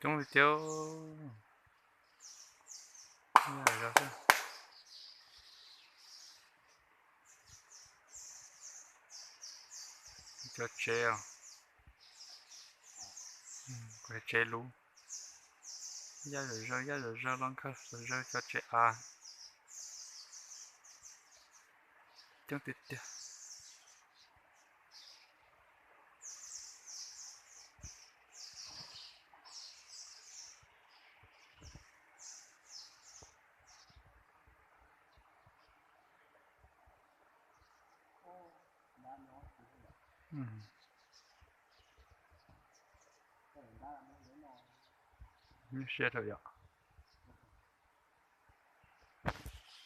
Coob li tiag. Cov tsev os, kuv tsev luv, yaj zom zaws, yaj zom zaws los nkag zom zaws cov tsev av. Coob tiag tiag. Siab rau yom.